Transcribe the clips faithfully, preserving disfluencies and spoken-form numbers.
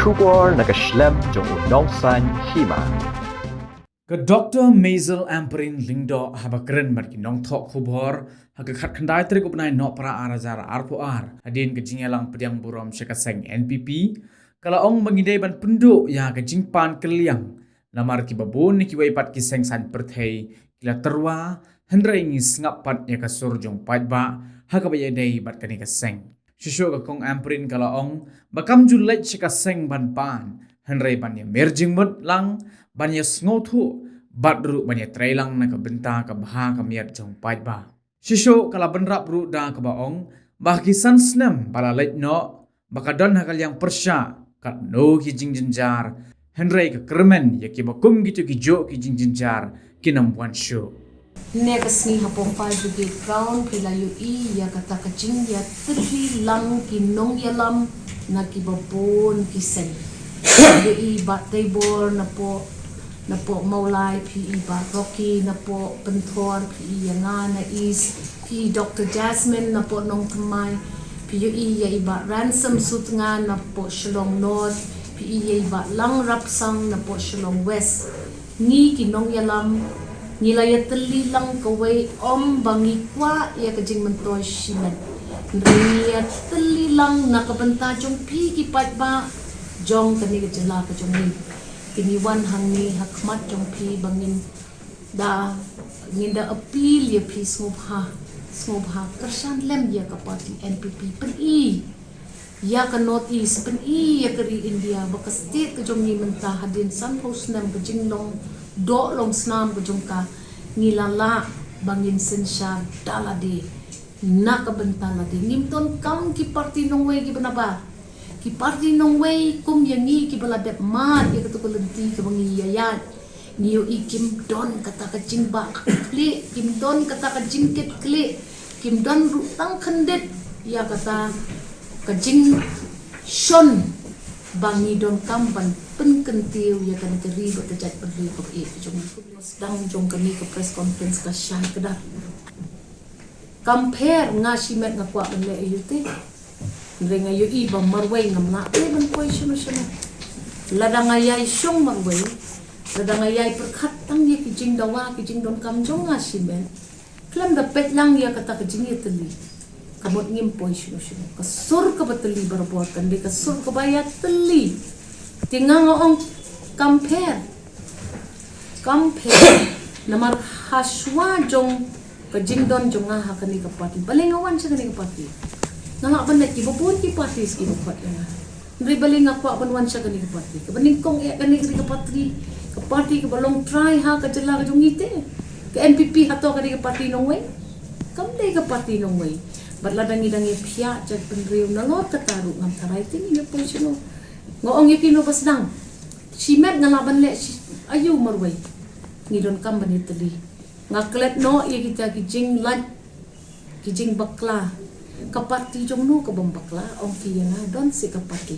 Khubor na ka shlem jong u nongsaiñ hima. Ka Doktor Maisel Ampareen Lyngdoh haba kren bad ki nongthoh khubor ha ka khatkhyndai tarik u bnai Nohprah ar hajar arphew ar hadien ka jingïalang pdiang burom sha ka seng N P P, ka la ong ba ngi dei ban pynduh ïa ka jingpan kylliang namar kiba bun na kiwei pat ki seng saiñ pyrthei ki la tyrwa, hynrei ngi sngap pat ïa ka sur jong paidbah ha kaba ïadei bad kane ka seng. Shuh shuh ka Kong Ampareen ka la ong ba kam ju leit sha ka seng ban pan, hynrei ban ïa mer jingmut lang, ban ïa sngewthuh bad ruh ban ïa trei lang na ka bynta ka bha ka miat jong paidbah. Shuh shuh ka la bynrap ruh da kaba ong ba ha ki san snem ba la leit noh, ba ka don ha ka liang pyrshah katno ki jingjynjar, hynrei ka kyrmen ïa kiba kum kito ki juh ki jingjynjar kin ym wan shuh. Ne ka sngi hapoh Fire Brigade Ground phi la ïohi ïa kata ka jingïatylli lang ki nongïalam na kiba bun ki seng. Phi ïohi Bah Teibor napoh, napoh Mawlai, phi ïohi Bah Rocky napoh Pynthor, phi ïohi ïa nga na East, phi ïohi Doktor Jasmine napoh Nongthymmai, phi ïohi ïa i Bah Ransom Sutnga napoh Shillong North, phi ïohi ïa i Bah Langrapsang napoh Shillong West. Ngi ki nongïalam ngi la ïatylli lang kawei ym ba ngi kwah ïa ka jingmyntoi shimet. Ngi ïatylli lang na ka bynta jong phi ki paidbah jong kane ka jylla ka jong ngi. Te ngi wan hangne ha khmat jong phi ba ngin da, ngin da appeal ïa phi sngewbha, sngewbha kyrshan lem ïa ka party N P P, pyni ïa ka North East, pyni ïa ka ri India ba ka state ka jong ngi mynta hadien sanphew snem ka jinglong doh long snam ka jong ka, ngi la lah ba ngin synshar da lade na ka bynta lade. Ngim donkam ki party nongwei kiba nabar. Ki party nongwei kum ïa ngi kiba la dep mad ïa kata ka lynti kaba ngi ïa ïaid. Ngi ïohi kim don kata ka jingbah khlieh, kim don kata ka jingkit khlieh, kim don ruh tang khyndiat ïa kata ka jingshon ba ngi donkam ban pynkyntiew ïa kane ka ri bad ka jaitbynriew kaba ïeit ka jong ngi. Sdang jong kane ka press conference ka shai kdar. Kam pher, nga shimet nga kwah ban leh aïu te. Hynrei nga ïohi ba marwei ngam lah te ban poi shano shano. Lada nga ïai shong marwei, lada nga ïai pyrkhat tang ïa ki jingdawa ki jingdonkam jong nga shimet, khlem da peit lang ïa kata ka jingïatylli, ka mut ngim poi shano shano. Ka sur kaba tylli barabor kan dei ka sur kaba ïatylli. Te nga nga ong kam pher. Kam pher. Namar hashwa jong ka jingdon jong nga ha kane ka party, balei nga wan sha kane ka party? Nga lah ban leh, kiba bun ki party ki ba khot ïa nga. Hynrei balei nga kwah ban wan sha kane ka party? Kaba nyngkong eh kane ka party, ka party kaba long trai ha ka jylla ka jong ngi te. Ka N P P hato ka dei ka party nongwei? Kam dei ka party nongwei. Bad lada ngi dang ïa phiah jaitbynriew nalor kata ruh ngam tharai te ngin ïa poi shano. Nga ong ïa phi no ba sdang. Shimet nga lah ban leh shi, aïu marwei. Ngi donkam ban ïatylli. Nga klet noh ïa kita ki jinglait, ki jingbakla. Ka party jong no ka bym bakla, ong phi ïa nga don seh ka party.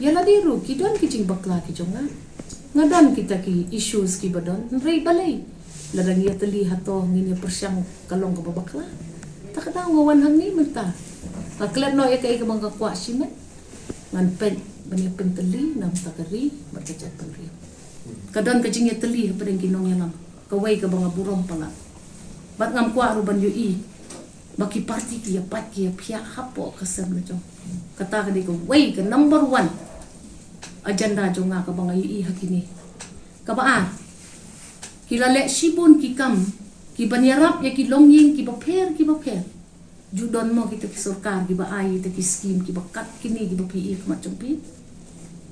Ïa lade ruh ki don ki jingbakla ki jong nga. Nga don kita ki issues kiba don, hynrei balei? Lada ngi ïatylli hato ngin ïa pyrshang ka long kaba bakla. Ta ka daw nga wan hangne mynta. Nga klet noh ïa kaei kaba nga kwah shimet. Ngan peit ban ïa pyntylli na ka bynta ka ri bad ka jaitbynriew. Ka don ka jingïatylli hapdeng ki nongïalam, kawei kaba nga burom palat. Bad ngam kwah ruh ban ïohi ba ki party ki ïa pait ki ïa phiah hapoh ka sem la jong. Kata ka dei kawei ka number one agenda jong nga kaba nga ïohi ha kine. Kaba ar, ki la leh shibun ki kam kiban ïarap ïa ki longïing kiba pher kiba pher. Ju don mo kita ki sorkar kiba ai kita ki skim kiba kat kine kiba phi i khmat jong phi?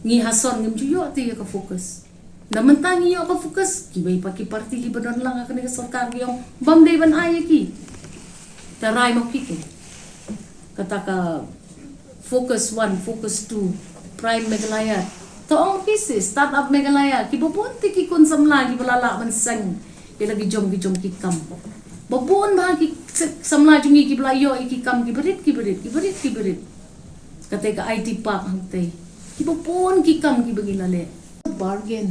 Ngi ha sor ngim ju ïoh te ïa ka focus. Na mynta ngi ïoh ka focus, kiwei pat ki party kiba don lang ha kane ka sorkar ki ong bym dei ban ai ïa ki. Te rai mo phi ki, kata ka focus one, focus two, Prime Meghalaya. To ong phi si Startup Meghalaya, kiba bun te ki khun samla kiba la lah ban seng ïa la ki jong ki jong ki kam. Ba bun bha ki samla jong ngi kiba la ïoh ïa ki kam kiba rit kiba rit kiba rit kiba rit. Kata ka I T park hangtei. Kiba bun ki kam kiba ngi la leh. Bargain.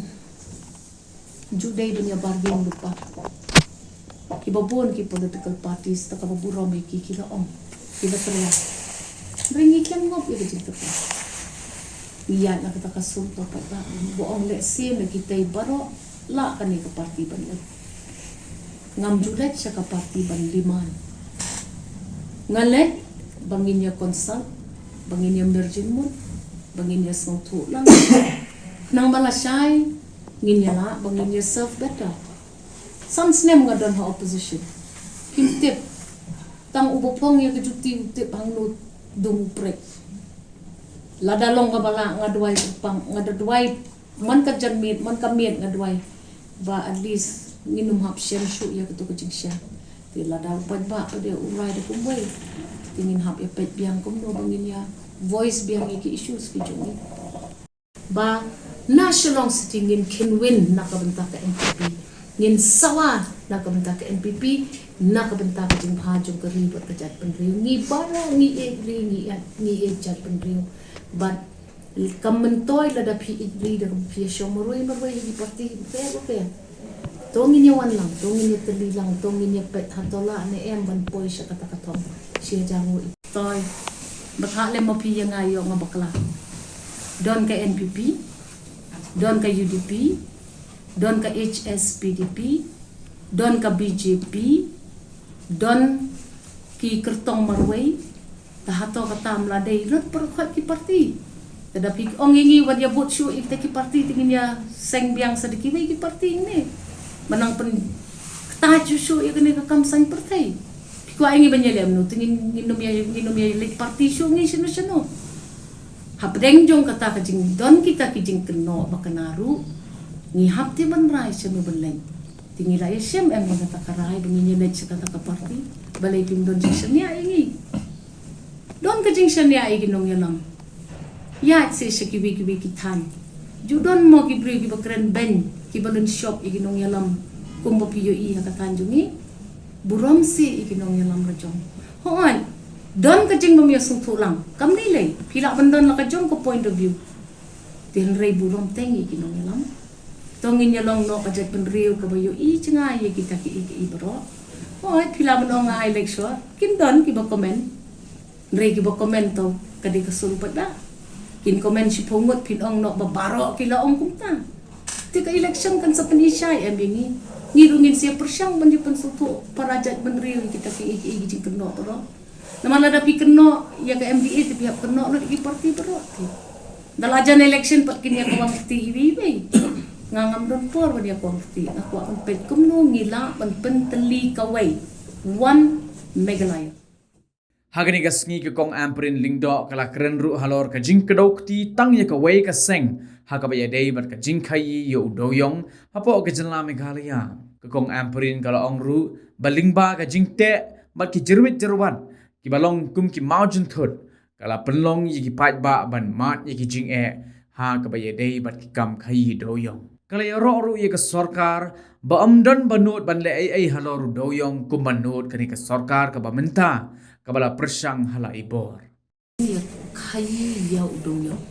Ju dei ban ïa bargain lypa. Kiba bun ki political parties, ta kaba burom ïa ki, ki la ong, ki la tyrwa. Hynrei ngi khlem ngop ïa ka jingtyrwa. Ïa na kata ka sum to pat ba ba ong leh sien na kita baroh la kane ka parti ban leh. Ngam ju leit sha ka parti ban liman. Nga leit ba ngin ïa consult, ba ngin ïa merjin mut, ba ngin ïa sngewthuh lang. Nang ba la shai ngin ïa la ba ngin ïa serve better. San snem nga don ha opposition. Kim tip. Tang uba phong ïa ka juti u tip hangno dum u prek. Lada long kaba lah nga duwai pang, nga da duwai man ka janmiet, man ka miet nga duwai. Ba at least ngin ym hap shem shuh ïa kato ka jingshem. Te lada u paidbah pat u rai da kumwei, te ngin hap ïa peit biang kumno ba ngin ïa voice biang ïa ki issues ki jong ngi. Ba na Shillong City ngin kynwin na ka bynta ka N P P. Ngin sawa na ka bynta ka N P P, na ka bynta ka jingbha jong ka ri bad ka jaitbynriew. Ngi baroh ngi ïeit ri, ngi ïeit, ngi ïeit jaitbynriew. Bad kam myntoi lada phi ïeit ri da phi ïa shong marwei marwei ïa ki parti pher pher. To ngin ïa wan lang, to ngin ïa tylli lang, to ngin ïa peit hato lah ne em ban poi sha kata ka thong. Shi hajar ngut. Toi. Bad ha lem ma phi ïa nga ïoh nga bakla. Don ka N P P, don ka U D P, don ka H S P D P, don ka B J P, don ki kyrtong marwei, ta hato kata ym la dei lut pyrkhat ki parti. Te da phi ong ïa ngi wat ïa vote shuh ïa kita ki parti te ngin ïa seng biang sa da kiwei ki parti ne. Ba nang pynkylla shuh shuh ïa kane ka kam saiñ pyrthei. Phi kwah ïa ngi ban ïa leh kumno te ngin, ngin ym ïa, ngin ym ïa leit parti shuh ngi shano shano. Hapdeng jong kata ka jingdon kita ki jingkynnoh ba kane ruh ngi hap te ban rai shano ban leit. Te ngi la ïa shem em ba kata ka rai ba ngin ïa leit sha kata ka parti. Balei phim don jingshaniah ïa ngi. Don ka jingshaniah ïa ki nongïalam. Ïa shisha kiwei kiwei ki thaiñ. Ju don mo ki briew kiba kren beiñ kiba lynshop ïa ki nongïalam kumba phi ïohi ha ka thaiñ jong ngi. Burom shisha ïa ki nongïalam la jong. Hooid. Don ka jingbym ïasngewthuh lang. Kam lei lei. Phi lah ban don la ka jong ka point of view. Te hynrei burom teng ïa ki nongïalam. To ngin ïa long noh ka jaitbynriew kaba ïohi jngai ïa kita kiei kiei baroh. Hooid, phi lah ban ong nga ai lecture. Kin don kiba comment. Hynrei kiba comment to ka dei ka sur pat da. Kin comment shiphew ngut phin ong noh ba baroh ki la ong kumta. Te ka election kan sa pynshai em ïa ngi. Ngi ruh ngin sa ïa pyrshang ban ïa pynsngewthuh para jaitbynriew ïa kita kiei kiei ki jingkynnoh baroh. Namar lada phi kynnoh ïa ka M D A te phi hap kynnoh lut ïa ki parti baroh te. Da la jan election pat kin ïa kawang kti iwei iwei. Nga ngam don por ban ïa kawang kti. Nga kwah ban peit kumno ngi lah ban pyntylli kawei. One Meghalaya. Ha kane ka sngi ka Kong Ampareen Lyngdoh ka la kren ruh halor ka jingkdew kti tang ïa kawei ka seng ha kaba ïadei bad ka jingkhaïi ïa u dewiong hapoh ka jylla Meghalaya. Ka Kong Ampareen ka la ong ruh ba lyngba ka jingteh bad ki jyrwit jyrwat kiba long kum ki mawjynthut, ka la pynlong ïa ki paidbah ban mad ïa ki jingeh ha kaba ïadei bad ki kam khaïi dewiong. Ka la ïaroh ruh ïa ka sorkar ba ym don ba nud ban leh ei ei halor u dewiong kumba nud kane ka sorkar kaba mynta kaba la pyrshang ha la i bor. Ïa khaïi ïa u dewiong.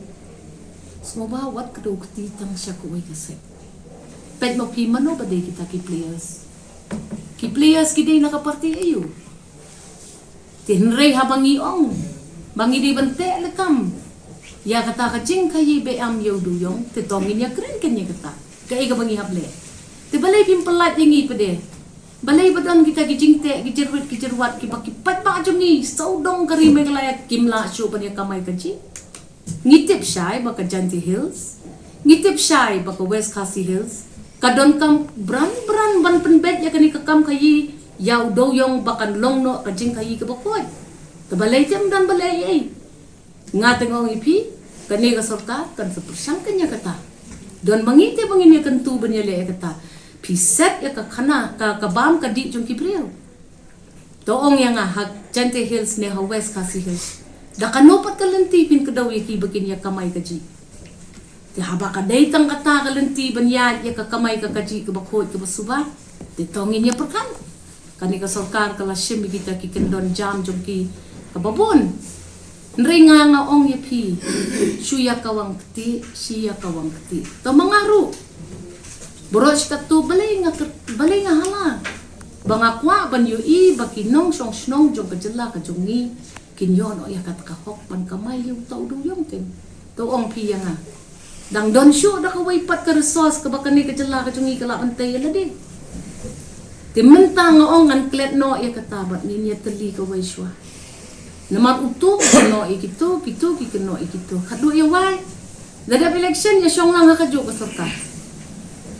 Sngewbha wat kdew kti tang sha kawei ka seng. Peit ma phi mano ba dei kita ki players. Ki players ki dei na ka parti aïu. Te hynrei haba ngi ong ba ngi dei ban teh lakam ïa kata ka jingkhaïi be am ïa u dewiong, te to ngin ïa kren kan ïa kata. Kaei kaba ngi hap leh. Te balei phim pyllait ïa ngi pat de. Balei ba don kita ki jingteh ki jyrwit ki jyrwat kiba ki paidbah jong ngi sawdong ka ri Meghalaya kim lah shuh ban ïa kamai kajih. Ngi tip shai ba ka Jaintia Hills, ngi tip shai ba ka West Khasi Hills ka donkam bran bran ban pynbeit ïa kane ka kam khaïi ïa u dewiong ba kan long noh ka jingkhaïi kaba khuid. Te balei te ym don ba leh ei ei. Nga te nga ong ïa phi, kane ka sorkar kan sa pyrshang kan ïa kata. Don ma ngi te ba ngin ïa kyntu ban ïa leh ïa kata. Phi set ïa ka khana ka, ka bam ka dih jong ki briew. To ong ïa nga ha Jaintia Hills ne ha West Khasi Hills. Da kano pat ka lynti phin kdew ïa ki ba kin ïa kamai kajih. Te haba ka dei tang kata ka lynti ban ïaid ïa ka kamai ka kajih kaba khuid kaba suba. Te to ngin ïa pyrkhat. Kane ka sorkar ka la shim ïa kita ki kyndon jam jong ki kaba bun. Hynrei nga nga ong ïa phi. Shu ïa kawang kti, shu ïa kawang kti. To ma nga ruh. Baroh shi katto balei nga kyr-, balei nga hala. Ba nga kwah ban ïohi ba ki nongshong shnong jong ka jylla ka jong ngi kin ïoh noh ïa kata ka hok ban kamai ïa uta u dewiong kin. To ong phi ïa nga, dang don shuh da kawei pat ka resource kaba kane ka jylla ka jong ngi ka lah ban tei ïa lade. Te mynta nga ong ngan klet noh ïa kata bad ngin ïatylli kawei shuwa. Namar uto ki kynnoh ïa kito, kito ki kynnoh ïa kito. Khatduh ïa wai, da dep election ïa shong lang ha kajuh ka sorkar.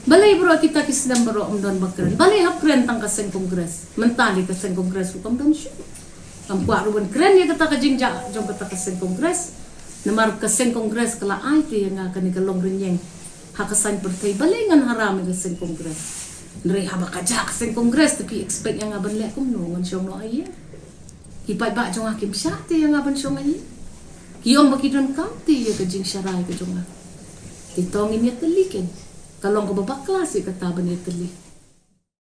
Balei baroh kita ki snem baroh ym don ba kren? Balei hap kren tang ka seng Congress? Mynta lei ka seng Congress ruh kam don shuh. Kam kwah ruh ban kren ïa kata ka jingjia jong kata ka seng Congress. Namar ka seng Congress ka la ai te ïa nga kane ka long rynïeng ha ka saiñ pyrthei. Balei ngan haram ïa ka seng Congress? Hynrei haba ka jah ka seng Congress te ki expect ïa nga ban leh kumno? Ngan shong noh ha ïing? Ki paidbah jong nga kim shah te ïa nga ban shong ha ïing? Ki ong ba ki donkam te ïa ka jingsharai ka jong nga. Te to ngin ïatylli kein. Ka long kaba bakla seh kata ban ïatylli.